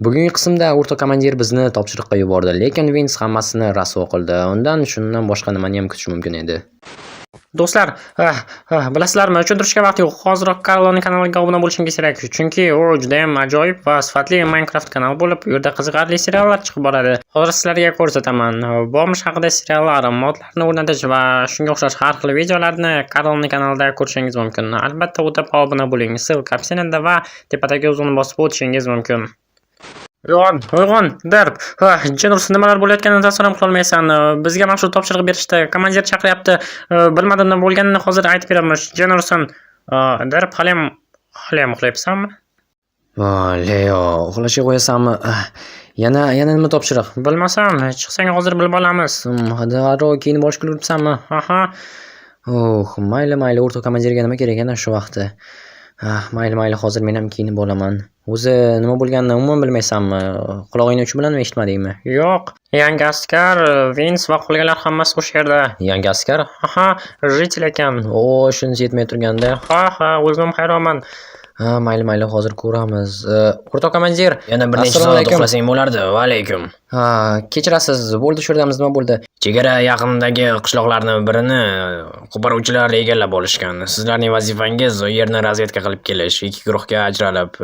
Bugungi qismda o'rtoq komandir bizni topshiriqqa yubordi, lekin Vins hammasini rasvo qildi. Undan shundan boshqa nimaniyam kutish mumkin edi. Do'stlar, bilasizlarmi, tushuntirishga vaqt yo'q. Hoziroq Karloning kanaliga obuna bo'lishingiz kerak, chunki u juda ham ajoyib va sifatli Minecraft kanal bo'lib, u yerda qiziqarli seriallar chiqib boradi. Hozir sizlarga ko'rsataman. Bomj haqida seriallar, modlarni o'rnatish va shunga o'xshash har xil videolarni Karloning kanalida ko'rishingiz mumkin. Albatta o'tib obuna bo'ling. Ссылка описание da va tepadagi uzunni bosib o'tishingiz mumkin. Uyg'on, uyg'on, Derp. Jenus, nimalar bo'layotganini tasavvur ham qilolmaysan. Bizga mana shu topshiriq berishdi. Komandir chaqiryapti. Bilmadim nima bo'lganini, hozir aytib beramiz. Jenurson, Derp, haliyam uxlayapsanmi? Leo, uxlashga qo'yasanmi? Yana nima topshiriq? Bilmasam, chiqsang hozir bilib olamiz. Darrov kiyinib olishga ulguribsanmi? Aha. Oh, mayli, mayli, o'rtoq komandirga nima kerak ana shu vaqtda. Mayli, mayli, hozir men ham kiyinib olaman. O'zi nima bo'lganini umuman bilmaysanmi? Qulog'ingni uchi bilan eshitmadingmi? Yo'q. Yangi askar, Vins va qolganlar hammasi o'sha yerda. Yangi askar? Aha, житель ekan. O, shunisi yetmay turganda. Ha, o'zim hayronman. Ha, mayli, mayli, hozir ko'ramiz. O'rtoq komandir, Yana bir necha assalomu soat alaykum. uxlasang bo'lardi. Va alaykum. Ha, kechirasiz, bo'ldi, shu yerdamiz, nima bo'ldi? Chegara yaqinidagi qishloqlarni birini qo'poruvchilar egallab olishgan. Sizlarning vazifangiz u yerni razvedka qilib kelish. Ikki guruhga ajralib,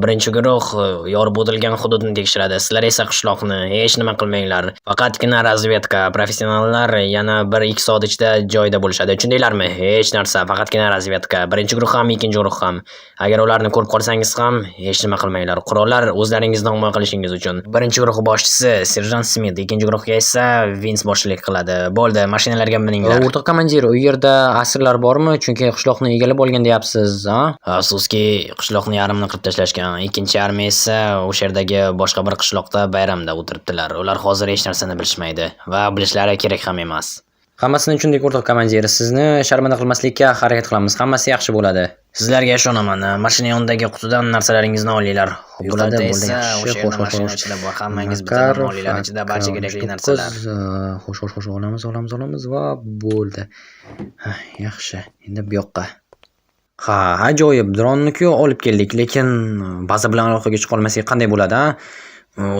birinchi guruh yorib o'tilgan hududni tekshiradi. Sizlar esa qishloqni. Hech nima qilmanglar. Faqatgina razvedka. Professionallar yana 1-2 soat ichida joyida bo'lishadi. Tushundinglarmi? Hech narsa, faqatgina razvedka. Birinchi guruh ham, ikkinchi guruh ham. Agar ularni ko'rib qolsangiz ham hech nima qilmanglar. Qurollar o'zlaringizni himoya qilishingiz uchun. Birinchi guruh boshchisi serjant Smit, ikkinchi guruhga esa Vins boshchilik qiladi. Bo'ldi, mashinalarga mininglar. O'rtoq komandir, u yerda asirlar bormi? Chunki qishloqni egallab olgan deyapsiz, a? Afsuski, qishloqni yarmini qirib tashlashgan. Ikkinchi yarmi esa o'sha yerdagi boshqa bir qishloqda bayramda o'tiribdilar. Ular hozir hech narsani bilishmaydi va bilishlari kerak ham emas. Hammasini tushundik, o'rtoq komandir. Sizni sharmanda qilmaslikka harakat qilamiz. Hammasi yaxshi bo'ladi. Sizlarga ishonaman. Mashina yonidagi qutidan narsalaringizni olinglar. Xo'p, bo'ladi, Yuqorida bo'ldi, esa yaxshi. o'sha Xo'sh, yerda xo'sh, mashina xo'sh. ichida bor. Hammangiz bittadan Makarov, olinglar. Ichida barcha kerakli 9, narsalar. Xo'sh, xo'sh, xo'sh, olamiz, olamiz, olamiz va bo'ldi. Ha, yaxshi. Endi bu yoqqa. Ha, ajoyib. Dronni-ku olib keldik, lekin baza bilan aloqaga chiqa olmasak qanday bo'ladi, a?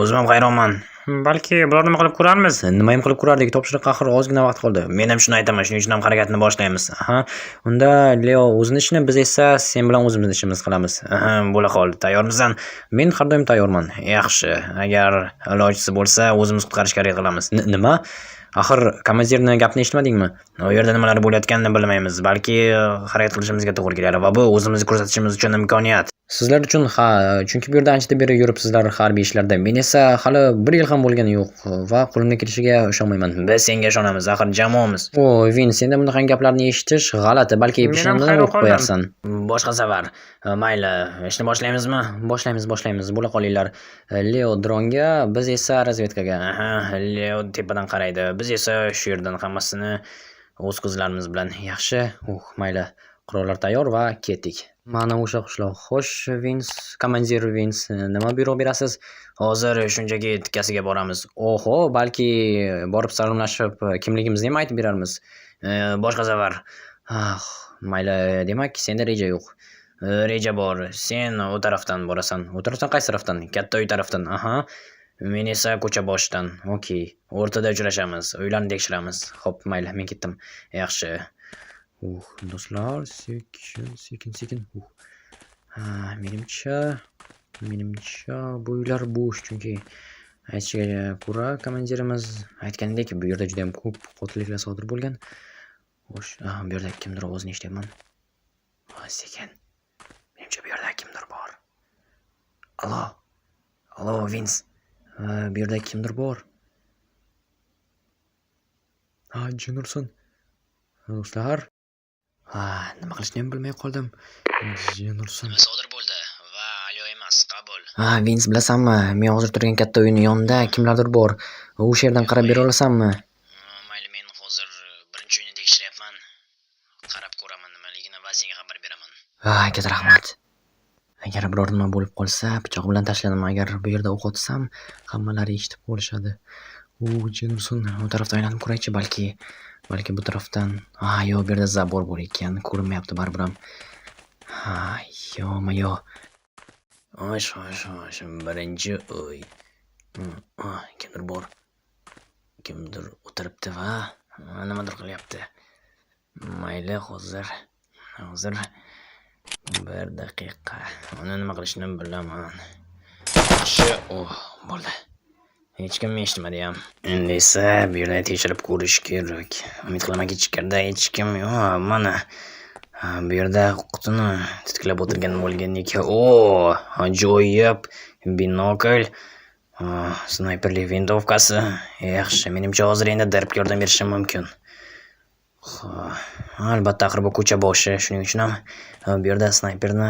O'zim ham hayronman. Balki biror nima qilib ko'rarmiz. Nima ham qilib ko'rardik? Topshiriqqa axir ozgina vaqt qoldi. Men ham shuni aytaman, shuning uchun ham harakatni boshlaymiz. Aha, unda Leo o'zini ishini, biz esa sen bilan o'zimizni ishimizni qilamiz. Aha, bo'la qol. Tayyormisan? Men har doim tayyorman. Yaxshi. Agar ilojisi bo'lsa, o'zimiz qutqarishga harakat qilamiz. Nima? Axir komandirni gapini eshitmadingmi? U yerda nimalar bo'layotganini bilmaymiz. Balki harakat qilishimizga to'g'ri kelar va bu o'zimizni ko'rsatishimiz uchun imkoniyat. Sizlar uchun ha, chunki bu yerda anchadan beri yuribsizlar harbiy ishlarda. Men esa hali bir yil ham bo'lgani yo'q va qo'limdan kelishiga ishonmayman. Biz senga ishonamiz, axir jamoamiz. O, Vin, senda bunaqa gaplarni eshitish g'alati. Balki Men ham peshonamdan hayron o'qib qoldim. qo'yarsan. Boshqa safar. Mayli, ishni boshlaymizmi? Boshlaymiz, boshlaymiz. Bo'la qolinglar. Leo dronga, biz esa razvedkaga. Aha, Leo tepadan qaraydi. Biz esa shu yerdan hammasini o'z ko'zlarimiz bilan. Yaxshi. Mayli. Qurollar tayyor va ketdik. Mana o'sha qishloq. Xo'sh, Vins, komandir Vins, nima buyruq berasiz? Hozir shunchaki tikkasiga boramiz. Oho, balki borib salomlashib kimligimizni ham aytib berarmiz. Boshqa safar. Ah, mayli, demak, senda reja yo'q. Reja bor. Sen u tarafdan borasan. U tarafdan qaysi tarafdan? Katta uy tarafdan. Aha, Men esa ko'cha boshidan. Okey. O'rtada uchrashamiz. Uylarni tekshiramiz. Xo'p, mayli, men ketdim. Yaxshi. Do'stlar, sekin, sekin, sekin. Ha, menimcha bu uylar bo'sh, chunki aytishiga ko'ra komandirimiz aytganidek, bu yerda juda ham ko'p qotilliklar sodir bo'lgan. Xo'sh, bu yerda kimdir ovozini eshityapman. Ha, sekin. Menimcha bu yerda kimdir bor. Allo. Allo, Vins. Ha, bu yerda kimdir bor. Ha, Jenurson. Do'stlar. Ha, nima qilishni ham bilmay qoldim. Jenurson. Nima sodir bo'ldi? Va alo emas, qabul. Ha, Vins, bilasanmi, men hozir turgan katta uyning yonida kimlardir bor. O'sha yerdan qarab bera olasanmi? Mayli, men hozir birinchi uyni tekshiryapman. Qarab ko'raman nimaligini va senga xabar beraman. Ha, katta rahmat. Agar biror nima bo'lib qolsa, pichoq bilan tashlanaman. Agar bu yerda o'q otsam, hammalari eshitib qolishadi. U Jenurson, u tarafdan aylanib ko'raychi, balki bu tarafdan. Ha, yo'q, bu yerda забор bor ekan, ko'rinmayapti baribir ham. Ha, yo-mayo. Xo'sh, xo'sh, xo'sh. Birinchi uy. Kimdir bor. Kimdir o'tiribdi va nimadir qilyapti. Mayli, hozir. Hozir bir daqiqa. Uni nima qilishni bilaman. Yaxshi, oh, bo'ldi. Hech kim eshitmadi ham. Endi esa bu yerda tekshirib ko'rish kerak. Umid qilamanki, ichkarida hech kim yo'q. Mana bu yerda qutini titkilab o'tirgan bo'lgan ekan. O, ajoyib binokl. Snayperli vintovkasi. Yaxshi, menimcha hozir endi Derpga yordam berishim mumkin. Ha, albatta, axir bu ko'cha boshi, shuning uchun ham bu yerda snayperni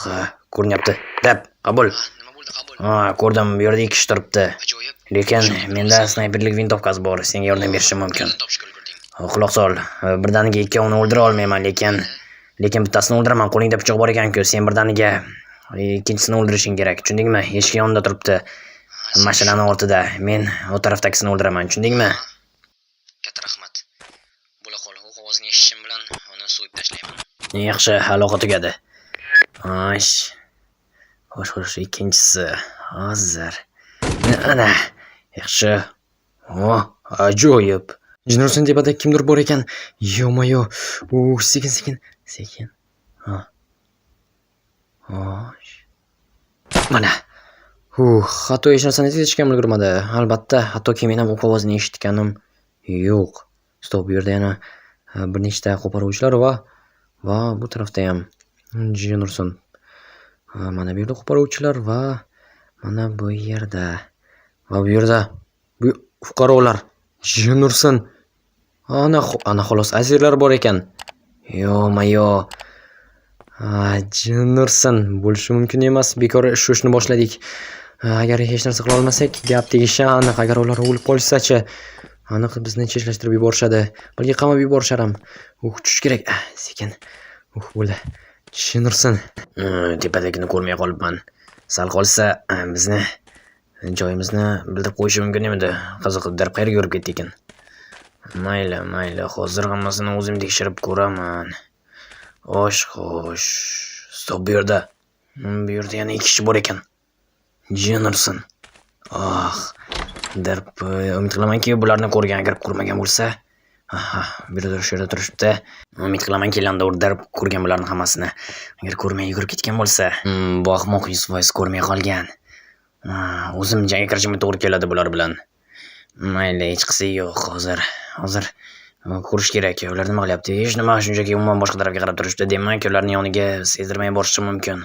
ha, ko'rinyapti. Deb, qabul. Nima bo'ldi, qabul? Ha, ko'rdim, bu yerda ikki kishi turibdi. Ajoyib. Lekin menda snayperlik vintovkasi bor, senga yordam berishim mumkin. Topishga ulgurding. Quloq sol, birdaniga ikkovini o'ldira olmayman, lekin bittasini o'ldiraman. Qo'lingda pichoq bor ekan-ku, sen birdaniga ikkinchisini o'ldirishing kerak, tushundingmi? Eshik yonida turibdi. Mashinani ortida. Men u tarafdagisini o'ldiraman, tushundingmi? Katta rahmat. Bo'la qol, o'q ovozini eshitishim bilan uni so'yib tashlayman. Yaxshi, aloqa tugadi. Xo'sh. Xo'sh, xo'sh, ikkinchisi hozir. Ana, yaxshi. O, ajoyib. Jinursin, tepada kimdir bor ekan. Yo-mayo. U, sekin, sekin, sekin. Ha. Xo'sh. Mana. Hatto hech narsani sezishga ham ulgurmadi. Albatta, hattoki men ham o'q ovozini eshitganim yo'q. Stop, bu yerda yana bir nechta qo'poruvchilar va bu tarafda ham Jinursin. Mana bu yerda qo'poruvchilar va mana bu yerda va bu yerda bu fuqarolar. Jinursin. Ana, ana xolos asirlar bor ekan. Yo-mayo. Jinursin, bo'lishi mumkin emas. Bekor shu ishni boshladik. Agar hech narsa qila olmasak, gap tegishi aniq. Agar ular o'lib qolishsa-chi, aniq bizni chetlashtirib yuborishadi. Balki qamab yuborishar ham. Tushish kerak. Sekin. Bo'ldi. Jinursin. Tepadagini ko'rmay qolibman. Sal qolsa bizni joyimizni bildirib qo'yishi mumkin edi. Qiziq, Derp qayerga yurib ketdi ekan? Mayli, mayli, hozir hammasini o'zim tekshirib ko'raman. Xo'sh, xo'sh. Stop, bu yerda. Bu yerda yana ikki kishi bor ekan. Jinursin. Ah, Derp, umid qilamanki, bularni ko'rgan, agar ko'rmagan bo'lsa, aha, bu yerda, shu yerda turishibdi. Umid qilamanki, Landaur Derp ko'rgan bularni hammasini. Agar ko'rmay yugurib ketgan bo'lsa, bu ahmoq 100% ko'rmay qolgan. O'zim jangga kirishimga to'g'ri keladi bular bilan. Mayli, hech qisi yo'q hozir. Hozir ko'rish kerak. Ular nima qilyapti? Hech nima, shunchaki umuman boshqa tarafga qarab turishibdi. Demak, ularning yoniga sezdirmay borishim mumkin.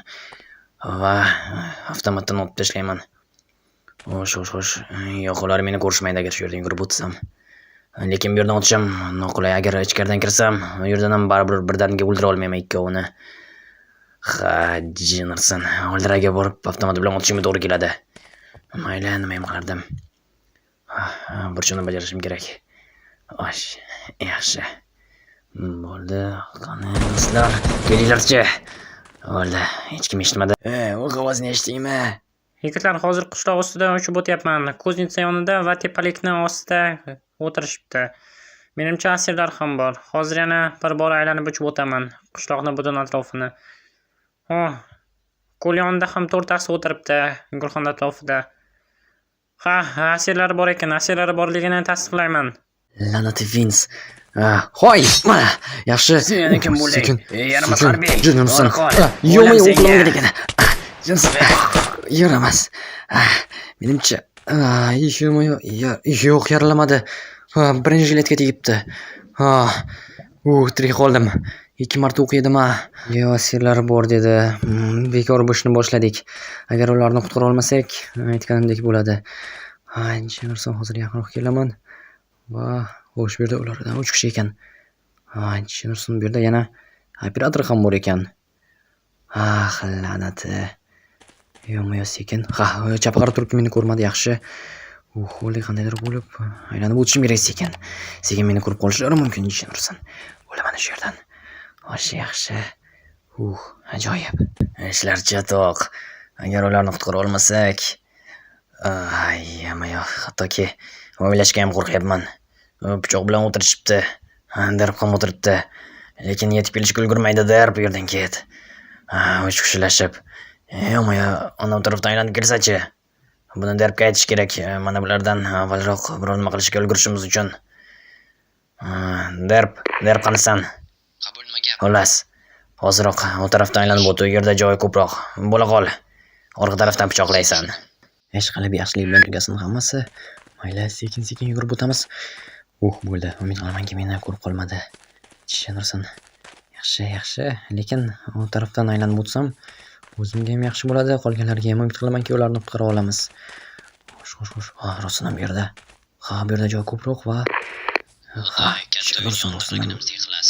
Va avtomatdan otib tashlayman. Xo'sh, xo'sh, xo'sh. Yo'q, ular meni ko'rishmaydi agar shu yerdan yugurib o'tsam. Lekin bu yerdan o'tishim noqulay. Agar ichkaridan kirsam, u yerdan ham baribir birdaniga o'ldira olmayman ikkovini. Ha, jinirsin. Oldiraga borib avtomat bilan otishimga to'g'ri keladi. Mayli, nima ham qilardim. Burchini bajarishim kerak. Xo'sh, yaxshi. Bo'ldi. Qani do'stlar, kelinglarchi. Bo'ldi, hech kim eshitmadi. O'q ovozini eshitdingmi? Yigitlar, hozir qishloq ustidan uchib o'tyapman. Kuznitsa yonida va tepalikni ostida o'tirishibdi. Menimcha, asirlar ham bor. Hozir yana bir bor aylanib uchib o'taman qishloqni butun atrofini. Oh, ko'l yonida ham to'rttasi o'tiribdi gulxan atrofida. Ha, asirlar bor ekan. Asirlar borligini tasdiqlayman. La'nati Vince. Hoy, mana. Yaxshi. Sen kim bo'lding? Sekin. Yaramas Sekin. harbiy. Jinursin. Bora qol. Yo'q, O'lim yo'q, senga. o'qilmagan ekan. Jinursin. Yaramas. Menimcha, yo'q, yaralamadi. Birinchi jiletga tegibdi. Tirik qoldim. Ikki marta o'q yedim ha. Yo, asirlar bor dedi. Bekor bu ishni boshladik. Agar ularni qutqara olmasak, aytganimdek bo'ladi. Jinursin, hozir yaqinroq kelaman. Va xo'sh, bu yerda ulardan 3 kishi ekan. Jinursin, bu yerda yana operator ham bor ekan. Ah, la'nati. Yo'q, sekin. Ha, chapga qarab turibdi, meni ko'rmadi, yaxshi. O'lik qandaydir bo'lib aylanib o'tishim kerak sekin. Sekin meni ko'rib qolishlari mumkin, Jinursin. O'laman shu yerdan. Xo'sh, yaxshi. Ajoyib. Ishlar chatoq. Agar ularni qutqara olmasak, ay, yo'q, hattoki o'ylashga ham qo'rqyapman. Pichoq bilan o'tirishibdi. Derp ham o'tiribdi. Lekin yetib kelishga ulgurmaydi, Derp, bu yerdan ket. Uch kishilashib. Ё-моё, anavi tarafdan aylanib kelsa-chi? Buni Derbga aytish kerak. Mana bulardan avvalroq biror nima qilishga ulgurishimiz uchun. Derb, Derb qanisan? Qabul, nima gap? Xullas, hoziroq u tarafdan aylanib o't, u yerda joy ko'proq. Bo'la qol. Orqa tarafdan pichoqlaysan. Ish qilib yaxshilik bilan tugasin hammasi. Mayli, sekin-sekin yugurib o'tamiz. Bo'ldi. Umid qilamanki, meni ko'rib qolmadi. Tushunirsin. Yaxshi, yaxshi. Lekin u tarafdan aylanib o'tsam, o'zimga ham yaxshi bo'ladi, qolganlarga ham umid qilamanki, ularni qutqara olamiz. Xo'sh, xo'sh, xo'sh. Ha, rostdan ham bu yerda. Ha, bu yerda joy ko'proq va ha, tushunirsin, rostdan ham.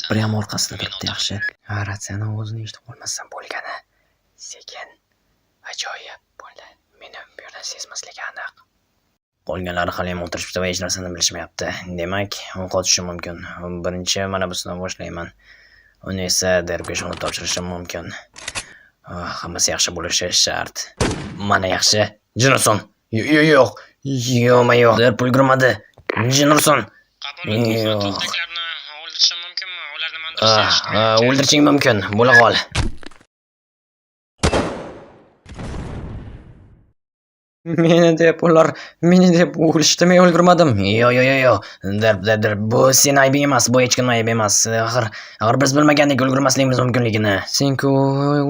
Prямо orqasida turibdi, yaxshi. Ha, ratsiyani ovozini eshitib qolmasam bo'lgani. Sekin. Ajoyib bo'ldi. Meni bu yerda sezmasligi aniq. Qolganlari haliyam o'tirishibdi va hech narsani bilishmayapti. Demak, u qochishi mumkin. Birinchi mana busidan boshlayman. Uni esa Derbga ishonib topshirishim mumkin. Hammasi yaxshi bo'lishi shart. Mana yaxshi. Jinursun. Yo'q. Yo'q-ma-yo'q. Derb ulgurmadi. Jinursun. Yo'q. O'ldirishim mumkinmi? Ularni O'ldirishing mumkin. Bo'la qol. Meni deb ular, meni deb o'lishdi, men ulgurmadim. Yo'q, yo'q, yo'q, yo'q. Derb, derb, derb. Bu seni aybing emas, bu hech kimning aybi emas. Axir biz bilmagandik ulgurmasligimiz mumkinligini. Sen-ku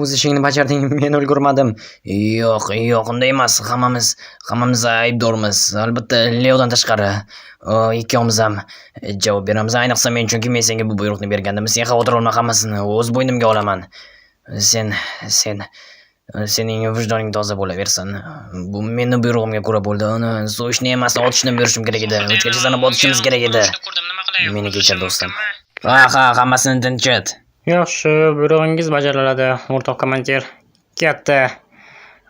o'z ishingni bajarding, men ulgurmadim. Yo'q, yo'q, unday emas. Hammamiz aybdormiz. Albatta, Leodan tashqari. Ikkovimiz ham javob beramiz. Ayniqsa men, chunki men senga bu buyruqni bergandim. Sen xavotir olma, hammasini o'z bo'ynimga olaman. Sen, sen sening vijdoning toza bo'laversin. Bu meni buyrug'imga ko'ra bo'ldi. Uni so'yishni emas, otishni buyurishim kerak edi. Uchgacha sanab otishimiz kerak edi. Meni kechir do'stim. Ha, ha, hammasini tinchit. Yaxshi, buyrug'ingiz bajariladi, o'rtoq komandir. Katta.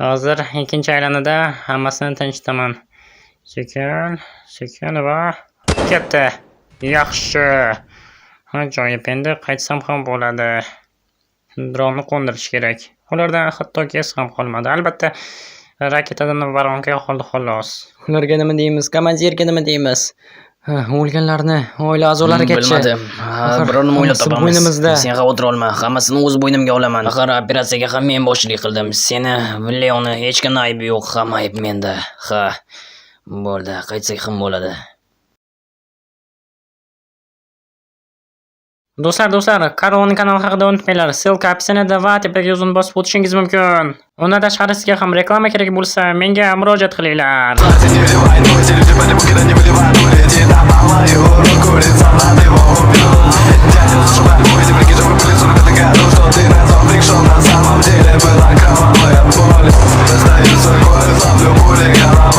Hozir ikkinchi aylanada hammasini tinchitaman. Sekin, sekin va katta. Yaxshi. Ajoyib, endi qaytsam ham bo'ladi. Dronni qo'ndirish kerak. Ulardan hattoki es ham qolmadi. Albatta, raketadan voronka qoldi xolos. Ularga nima deymiz? Komandirga nima deymiz? Ha, o'lganlarni oila a'zolarigachi. Bilmadim. Ha, biror nima o'ylab Hammasi topamiz. bo'ynimizda. Sen xavotir olma, hammasini o'z bo'ynimga olaman. Axir operatsiyaga ham men boshchilik qildim. Seni, Leoni hech kimning aybi yo'q, hamma ayb menda. Ha. Bo'ldi, qaytsak ham bo'ladi. Do'stlar, do'stlar, Karlon kanali haqida unutmanglar. Ссылка описаниеda va tepadagi yuzini bosib o'tishingiz mumkin. Undan tashqari sizga ham reklama kerak bo'lsa, menga murojaat qilinglar. Не выливай, носили, типа не покидай, не выливай, лети на малую руку, лица над его убил. Дядя зашибали, мой земляки же выпали, 45 году, что ты на зов пришел, на самом деле была кровавая боль. Достаю свой кольт, ловлю пули, голова.